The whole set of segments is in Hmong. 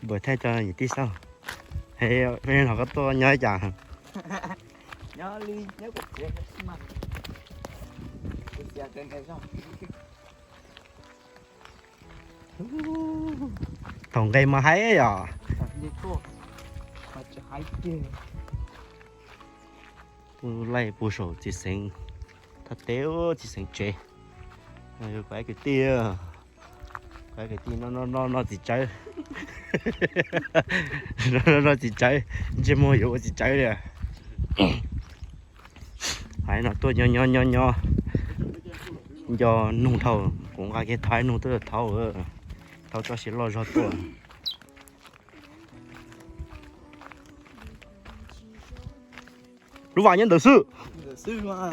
Npawg thaij rau niam tij saib. He, me no koj tuaj nyob ua cas? Thaum nqe mas haib yom. Pub laij pug saum txiv xeev, thaj teb txiv xeev tsev. Kuv kwv tij, kuv kwv tij no no no txiv tsawb. No no txiv tsawb, ntsej muag yuav ua txiv tsawb li. Hais no tuaj nyob nyob nyob nyob, nco nug dhau, kuv nqa kiag thaiv nug tuaj thauv, thauv txoj sia loj zog tuaj. Lub vas nyob ntawd xwb,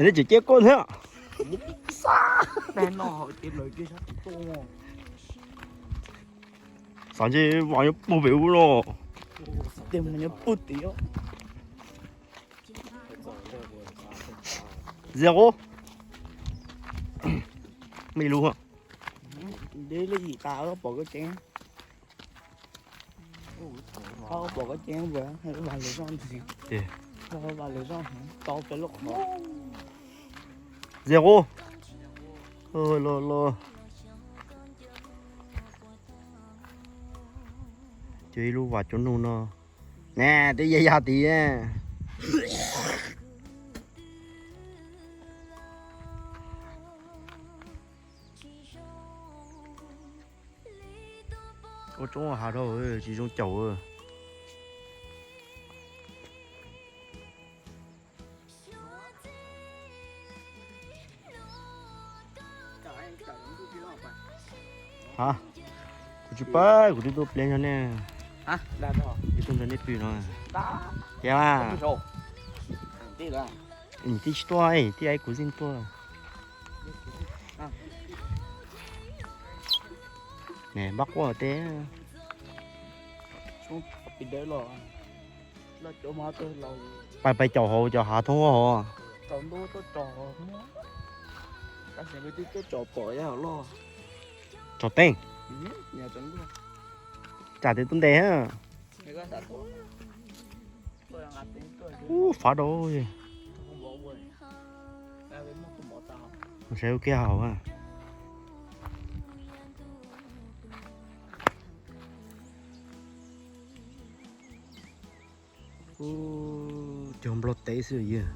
nej tseem ciaj koj thiab. Xav ntshe vas nyob puag pem ub no. Zia ub, me lub. Zia ub, los los, cov ib lub vas cov nug no, ne twb yaj yaj tid. Ua tsoob hav dhau, tsis zoo caum. Ha, kuv tsis paub, kuv twb tuaj pliag yog ne. Twb tuaj nrog nej pw no. Ces mas, niam tij tsis tuaj, tij kuv xij tuaj. Ne npab quaj teb. Pais pais caum hauv cov hav thoob hauv. Tsom teeb. Tsam tes tuaj ntes. Ub, fav dau. Saib ua kiag hauv. Ub, cog nplog teb xwb yog.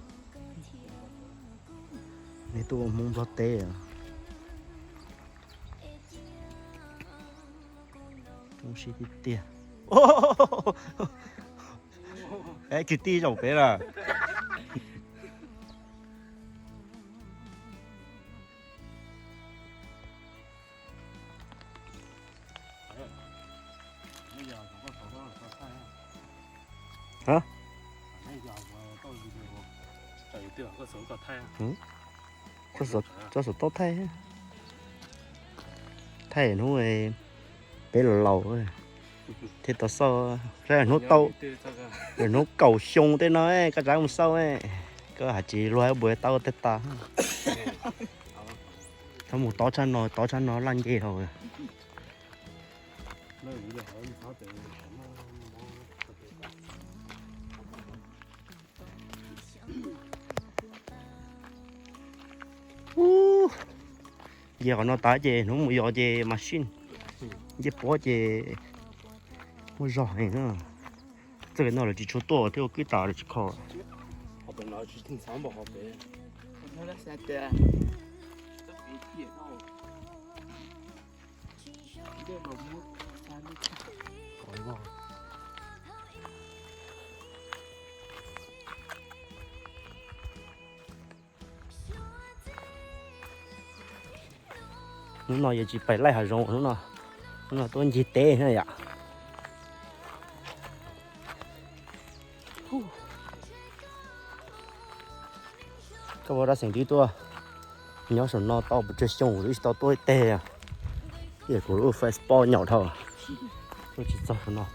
Nej tuaj ua Hmoob nplog teb. Hmoob sib tiag tiag. Kwv tij zaum pem lawm. Ha, txhob xav tau thaij. Thaij hnub peb laus laus thiaj tau xauj, hnub tau, hnub kaum xyoo tej no koj rov mus xauj, koj hais tsis luag npuas tau tej tas. Txhob mus tob tshaj no, tob tshaj no laj nce hauv. Ub, nce qhov no tas ces hnub mus yos ces machine, nce puab ces muaj zog heev na. Txoj kev no lawv tsis tshua tuaj thiab ua kwj tas lawv tsis kho. Hnub no yuav tsis pais laij hav zoov hnub no, hnub no tuaj ncig teb na yom. Koj ua dab xeem twb tuaj nyob saum no tau pes tsawg xyoo kuv twb tsis tau tuaj ib teg. Tiam kuv lub Facebook nyaum dhau, tuaj tsis txog saum no.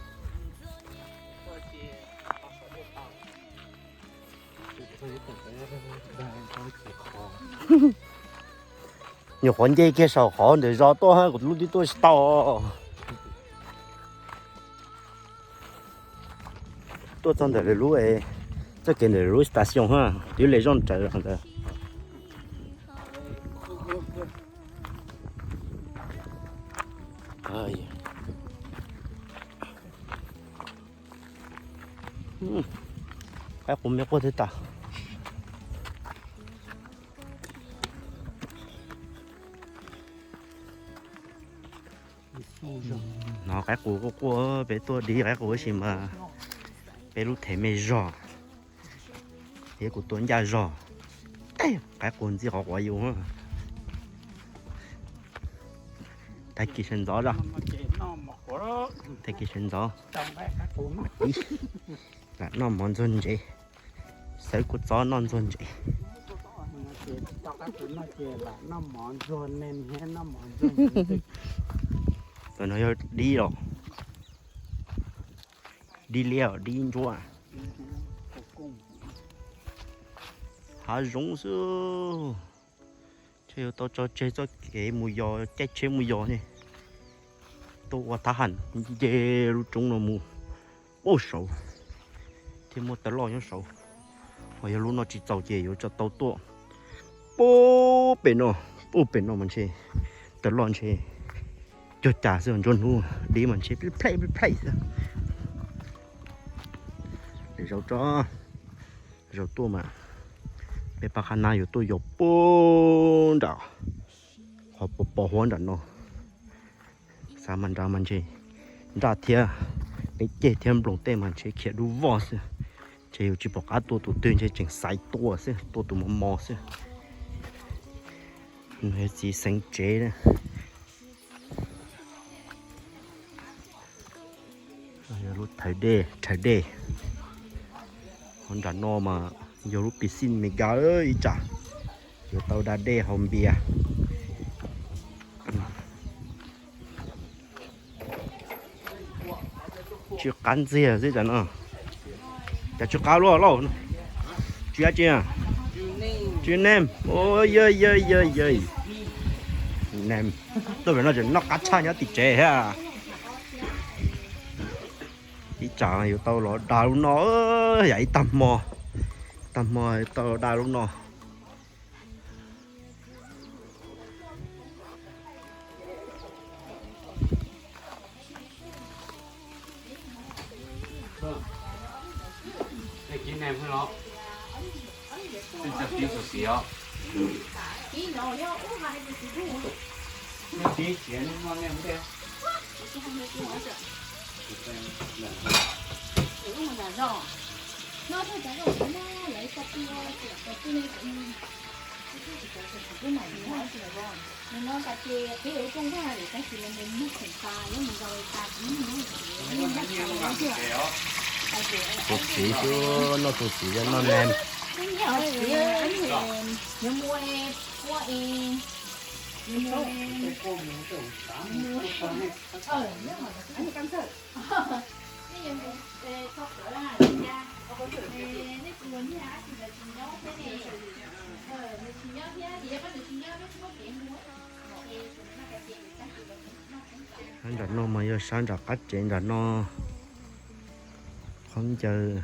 Nyuam qhuav nce kiag saum qhov ntawm zos tuaj, kuv lub twb tuaj tsis tau. Tuaj txog ntawm lawv lub, txoj kev ntawm lawv lub station ha, twb li zoj rawv ntawd. Qaib qus me quaj twb tas. Hnov qaib qus quaj quaj, peb tuaj dib qaib qus tab sis mas peb lub thev me zog, thiab kuv tua ncaj zog, qaib qus ntxi qhov quav yus. Tag kis sawv ntxov zog, tag kis sawv ntxov. Lam noj mov ntxuag ntsev, xawv kua txob noj ntxuag ntsev. Tam no yog dib los, dib liaj dib ntsuab. Hav zoov xwb. Ces yuav tau tso tseg txoj kev mus yos, caij tsheb mus yos ne. Tuaj ua thab ham nce lub roob no mus puag saud, thiab muaj taw loj nyob saud. Ho yog lub no tsis txaus ces yuav tso tau tuaj puag pem no, puag pem no mas ntshe taw loj ntshe cuag cas xwb, nruab hnub dib mas ntshe plij plej plij plej xwb. Zaum tso, zaum tuaj mas peb pab qhab nab yuav tuaj yos puag nram qhov pos pos huab nram no. Xav mas nrad mas ntshe nraj thiab peb ceg thiab nploos tej mas ntshe khiav dub voj xwb. Ntshe yus tsis pom qab tua tus twg, ntshe tseem xaiv tua xwb, tua tus mos mos xwb. Nws yog txiv xeev tsev na. Yog lub thawv dej, thawv dej. Ho nram no mas yog lub piscine Meskas ib tsam yuav tau da dej haus npias. Tsw qab ntxiag xwb tam no. Cas tsw qab luaj lauj? Tsw dab tsi? Tsw nem. Yawg yawg yawg yawg, nem. Tuaj pem no tseem noj qab tshaj nyob tim tsev thiab. Ib tsam yuav tau los da lub no, yam ib tag hmo, tag hmo yuav tau los da lub no. Tus txiv xwb, noj tus txiv, noj nem. Sab nram no mas yog sab nram qab tsev nram no, qhov ncaws.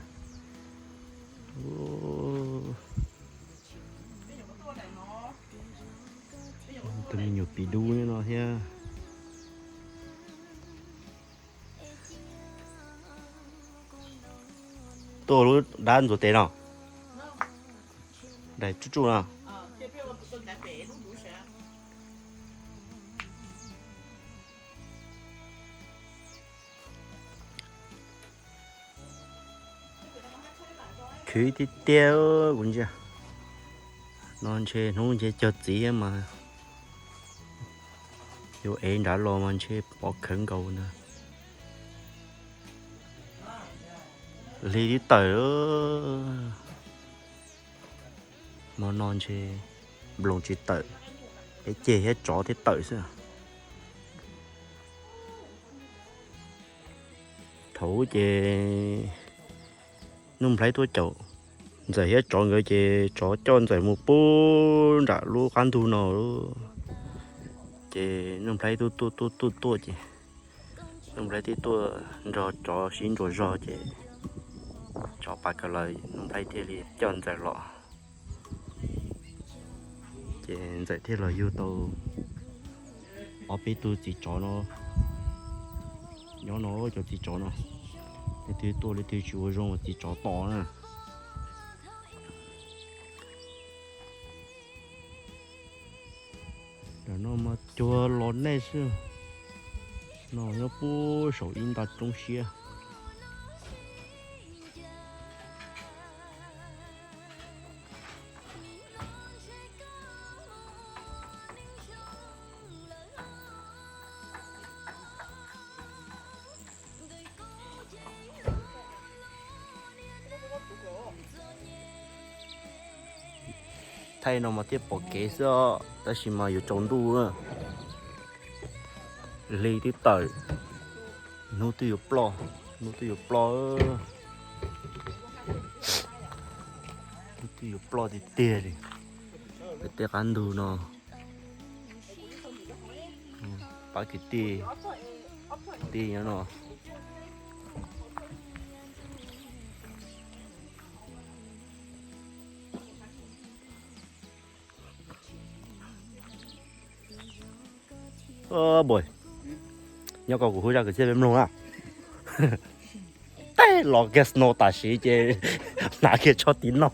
Tus me nyuam piv dub no thiab. Tuaj lub dab ntxuav tes no, daim tsuj tsuj no. Khwv tiag tiag kuv ntsia. No ntshe hnub ntshe cog txiv mas yuav ev nrad los mas ntshe pov khawv nkaus na. Hli twb tawm. Hmo no ntshe nploos tsis tawm, peb ceg thiab tsov thiaj tawm xwb. Thaum ub ces Nuj Nplhaib tuaj caum Ntxawm thiab tsov nkawd ces tsov coj Ntxawm mus pub nram lub qab ntug no. Ces Nuj Nplhaib tuaj tuaj tuaj tuaj ces Nuj Nplhaib twb tuaj nrog tsov sib ntsuas zog ces Los pab kawg lawm, Nuj Nplaib thiaj li coj Ntxawm los. Ces Ntxawm thiaj los yug tau ob peb tug txiv tsov no nyob no, cov txiv tsov no. Leej twg tuaj leej twg tsis ua zoo, txiv tsov tom na. Ntawm no mas cuag los nej xwb. No nyob puag saum ib nta roob siab. Thaij no mas thiaj pom kev xwb, tab sis mas yuav tsaus ntuj. Hli twb tawm, hnub twb yuav ploj, hnub twb yuav ploj, hnub twb yuav ploj tiag tiag li. Tej qab ntug no, pab kwv tij tij nyob no. Nyob ko kuv hu zaj kwv txhiaj peb mloog na. Tej los kiag snow tam sim ces hnav kiag tsho tiv no.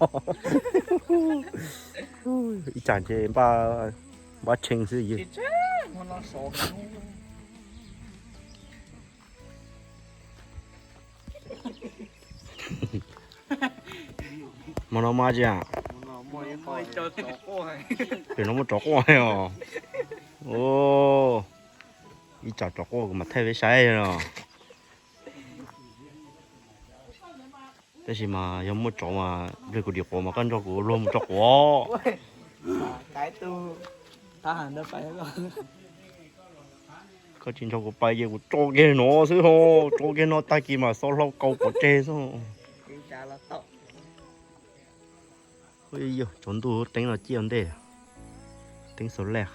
Ib tsam ces npaj tshee xwb yog. Hmo no mas tsis, pem no muaj tsov quaj os. Ib tsam tsov quaj kuv mam thaij peb saib no. Tab sis mas yog muaj tsov mas nplej kuv dim quav mas koj nrog kuv luag mus rau quav. Koj tsis nrog kuv pais ces kuv tso kiag no xwb ho, tso kiag no tag kis mas xob hlau kau pov tseg xwb. Tsaus ntuj teeb no ciaj ntej, teeb xaus lej.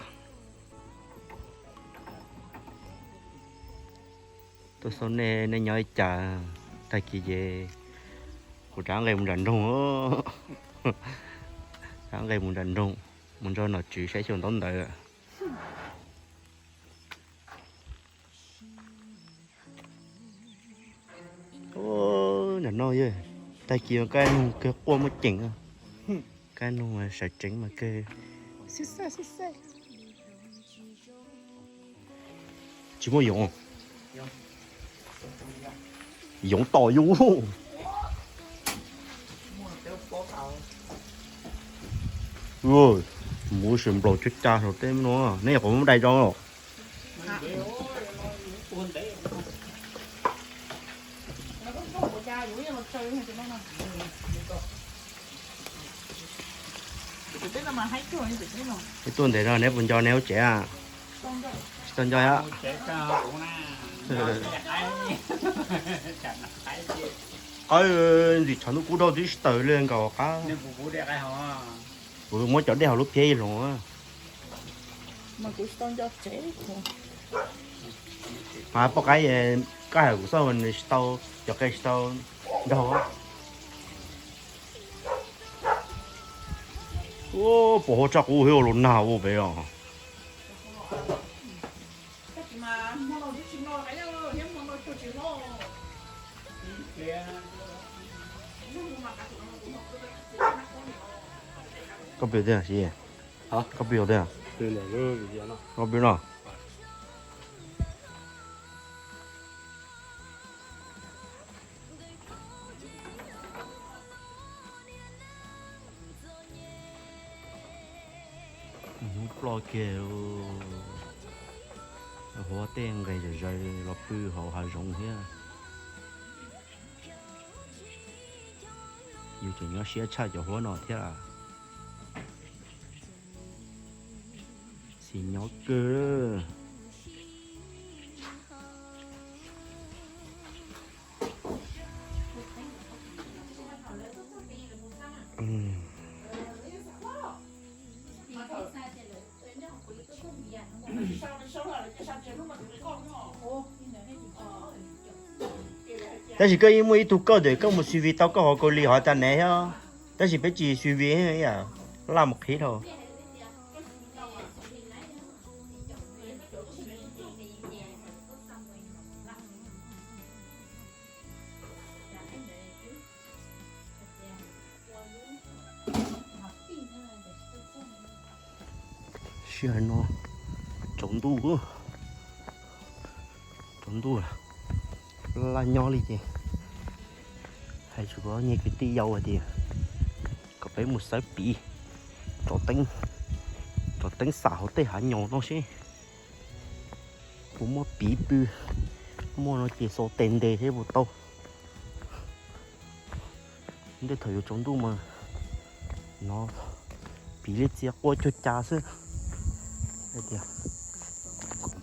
Tuaj xauj nej, nej nyob li cas? Tag kis ces kuv rov nqes mus nram nroog, rov nqes mus nram nroog, mus nrog nom tswv saib xyuas ntaub ntawv. Nram no yog tag kis kab noog kawg quaj muaj ceem, kab noog sawv tsees mas kawg. Tsis muaj yoov, yoov tom yus. Mus sim nplaum cog cas saum tej no, neb nyuam qhuav muab dai tso. Neb tuaj ntev no neb puas nco neb lub tsev? Tsis tau nco. Qawb ntxim tshav ntuj kub dhau twb tsis taws li nkaus qab. Kuv muab cov dej hauv lub phiab ib hloov. Mas poj qaib, koj hais kuv xauj nws tsis tau, cov qe tsis tau nraug. Pos hauv tshaj qub hwv ua los nag ua pem os. Koj pw tiag si? Koj pw tiag? Koj pw no. Hnub ploj kiag, huab tej nqes zom zaws los pw hauv hav zoov thiab. Yus tseem nyob siab tshaj cov huab no thiab. Xis nyob kawg. Tab sis koj yeej muaj ib tug koj ntawm koj mus xui vi tau koj hauv Kaus Lim hov tas nev thiab, tab sis peb tsis xui vi, laj mus qhib dhau. Sij hawm no tsaus ntuj, tsaus ntuj laj nyob li ces hais tsis kom nyiag kwv tij yau hais tias kom peb mus xawb piv, tso teeb, tso teeb xam hauv tej hav nyoos no seb puas muaj piv pw, muaj no ces xo tes ntes seb puas tau. Ntej thaum yuav tsaus ntuj mas no piv li txias quaj cuag cas xwb. Hais tias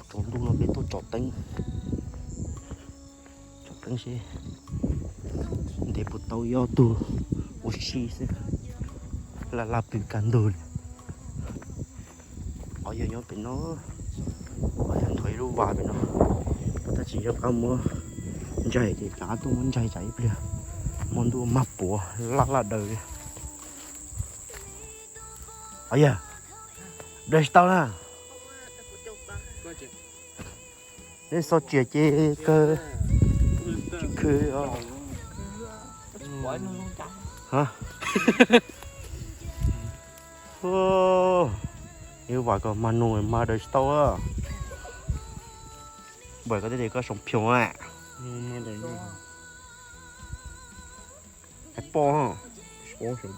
tsaus ntuj no peb tuaj tso teeb, tso teeb seb ntes puas tau ib ob tug ua si xwb. Laj laj pw kaj ntug li. Qhov yog nyob pem no, qhov yog nthuav ib lub vas pem no, tab sis yog qab muab ntsaig ces rov qab tuaj muab ntsaig tsam ib pliag muaj ntuj mag puav laj laj daws li. Yog daws tsis tau na. Neb xo tsias ces kawg tsis khw. Ib vam kom mag nus mag daws tsis tau. Npawm koj tej koj soom phoom a. Hais poj,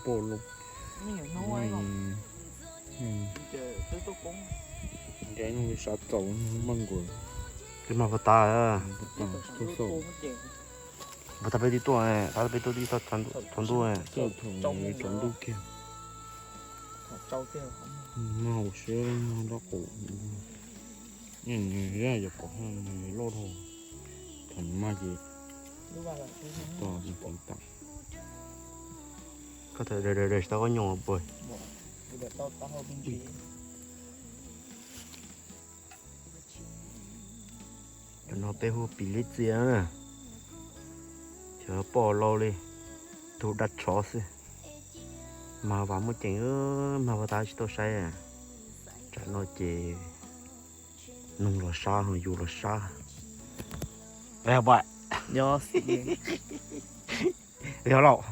poj loo. Nrab no sab txaus maj nkuas. Tus mag puas tas? Puas tas peb twb tuaj, tas peb tuaj tib txog tsaus ntuj. Tsaus ntuj kiag. Mag hauv siab dab qus. Yog yog pom loj dhau, thaum mag ces to tas. Koj thaum daws daws tsis tau koj nyoos puas? Cov no peb hu piv lib txias na. Cov poj laus li, tus dab tshov xwb. Mag vas muaj ceem, mag vas tas tsis tau saib. Tsam no ces noog los sab, yus los sab. Yog laus.